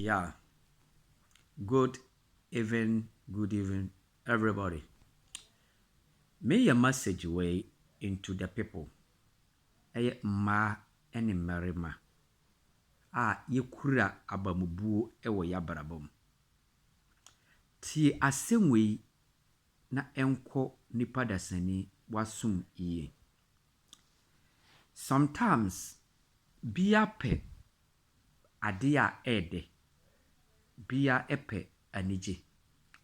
Yeah, good evening, good evening, everybody. Meyɛ message wei into the people. Ɛyɛ mmaa ne mmarima a yɛkura abamubuo wɔ yɛn abrabɔ mu. Tie asɛm wei na ɛnkɔ nipa dasani w'asom yie. Sometimes bia pɛ adeɛ a ɛyɛ dɛ, bia pɛ anigye,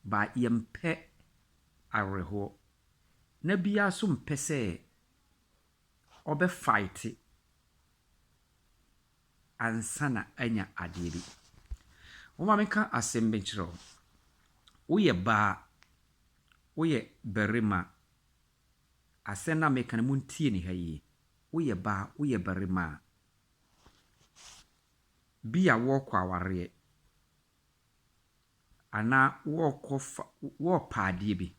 but yɛmpɛ awerɛhoɔ. Na bia nso mpɛ sɛ ɔbɛfight ansa na anya adeɛ bi. Momma menka asɛm bi nkyerɛ wo. Woyɛ baa, woyɛ barima, asɛm no a meka no montie ne ha yie. Woyɛ baa, woyɛ barima a, bi a wɔrekɔ awareɛ anaa wɔrekɔ fa wɔrepɛ adeɛ bi,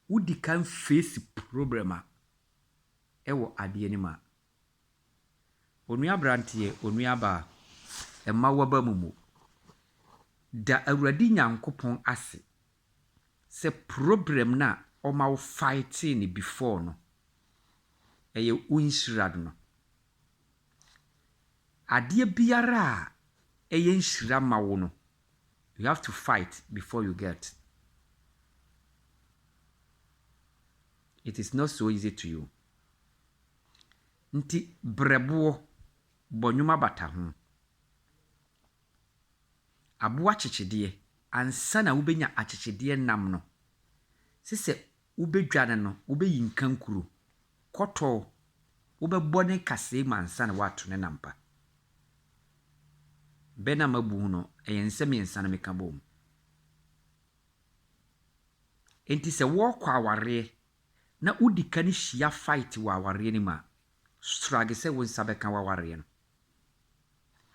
wodi kan face problem a ɛwɔ adeɛ no mu a, onua aberanteɛ, onua baa, mma w'aba mu mmu. Da Awurade Nyankopɔn ase sɛ problem no a ɔma wo fight no before no, ɛyɛ wo nhyira no. Adeɛ biara a ɛyɛ nhyira ma wo no, you have to fight before you get. It is not so easy to you. Nti brɛboɔ, bɔ nnwom bata ho. Aboa kyekyedeɛ, ansa na wobɛnya akyekyedeɛ nam no, sɛ sɛ wobɛdwane no, wobɛyi nkankuro, kɔtɔ, wobɛbɔ ne kasɛe mu ansa na woato ne nam pa. Bɛ no a mabu ho no, ɛyɛ nsɛm mmiɛnsa na meka bɔ mu. Enti sɛ wɔrekɔ awareɛ na wodi kan hyia fight wɔ awareɛ no mu a, struggle sɛ wo nsa bɛka w'awareɛ no.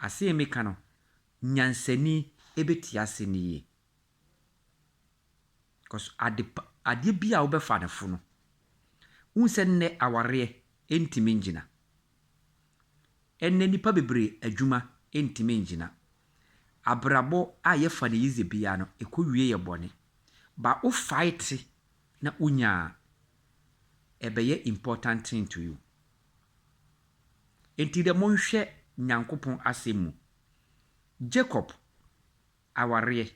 Asɛm a meka no, nyansani bɛtie ase no yie. Because ade pa adeɛ bi a wobɛfa no fo no, wohu sɛ nnɛ awareɛ ntumi ngyina. Ɛnnɛ nnipa bebree adwuma ntumi ngyina. Abrabɔ a yɛfa no easy biara no, ɛkɔwie yɛ bɔne. But wo fight na wonya a, ɛbɛyɛ important thing to you. Enti dɛ monhwɛ Nyankopɔn asɛm mu. Jacob awareɛ.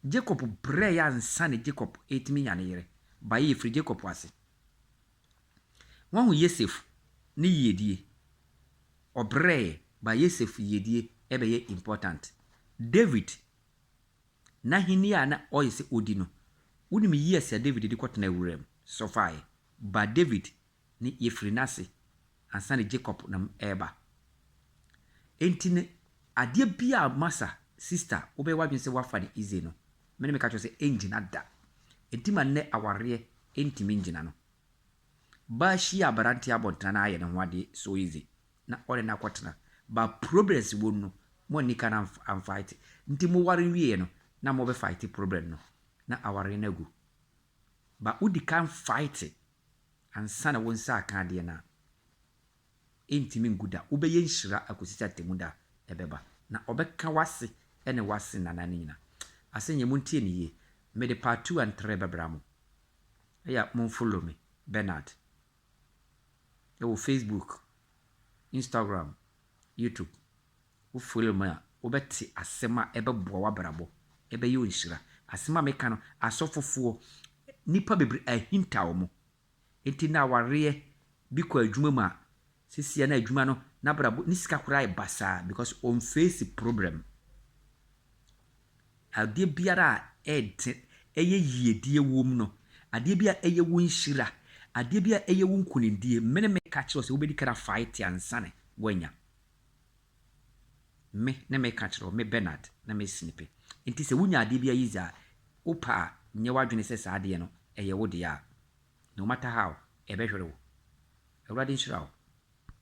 Jacob brɛɛ ansa na Jacob ɛtumi nya ne yere. Baeɛ yɛfiri Jacob ase. Wahu Yosef ne yiedie. Ɔbrɛɛ ba Yosef yiedie ɛbɛyɛ important. David n'ahenni a na ɔyɛ sɛ ɔdi no, wonim years a David de kɔtena wuram sɔfaeɛ. Ba David ne yɛfiri n'ase ansa na Jacob nam ɛreba. Enti ne adeɛ bi a masa sister wobɛyɛ w'adwene sɛ woafa no easy no, me ne meka kyerɛ sɛ ɛngyina da. Enti ma nnɛ awareɛ ntumi ngyina no. Baa hyia aberanteɛ abɔntene na ayɛ ne ho adeɛ so easy na ɔne no akɔtena. But problems wɔ mu no, mo anni kan amfight. Nti moware wieɛ no, na mobɛfight problem no na awareɛ no agu. But wodi kan fight ansa na wo nsa aka adeɛ no a, ɛntumi ngu da. Wobɛyɛ nhyira akɔsi sɛ atemmu da ɛbɛba. Na ɔbɛka w'ase ne w'ase nana no nyinaa. Asɛ nyɛ montie ne yie. Mede part 2 and 3 bɛbra mo. Ɛyɛ a momfollow me, Bernard. Ɛwɔ Facebook, Instagram, YouTube. Wo follow me a, wobɛte asɛm a ɛbɛboa w'abrabɔ. Ɛbɛyɛ wo nhyira. Asɛm a meka no, asɔfofoɔ, nnipa bebree ahinta wɔn. Enti na awareɛ bi kɔ adwuma mu a, sesia na adwuma no, n'abrabɔ, ne sika koraa yɛ basaa because ɔmface problem. Adeɛ biara a ɛnte ɛyɛ yiedie wɔ mu no, adeɛ bi a ɛyɛ wo nhyira, adeɛ bi a ɛyɛ wo nkonimdie, me ne meka kyerɛ wo sɛ wobɛdi kan afight ansa na woanya. Me ne meka kyerɛ wo, me Bernard na me snipe. Nti sɛ wonya adeɛ bi ayi dze a, wopɛ a nyɛ w'adwene sɛ saa adeɛ no ɛyɛ wo deɛ a, no matter how, ɛbɛhwere wo. Awurade nhyira wo.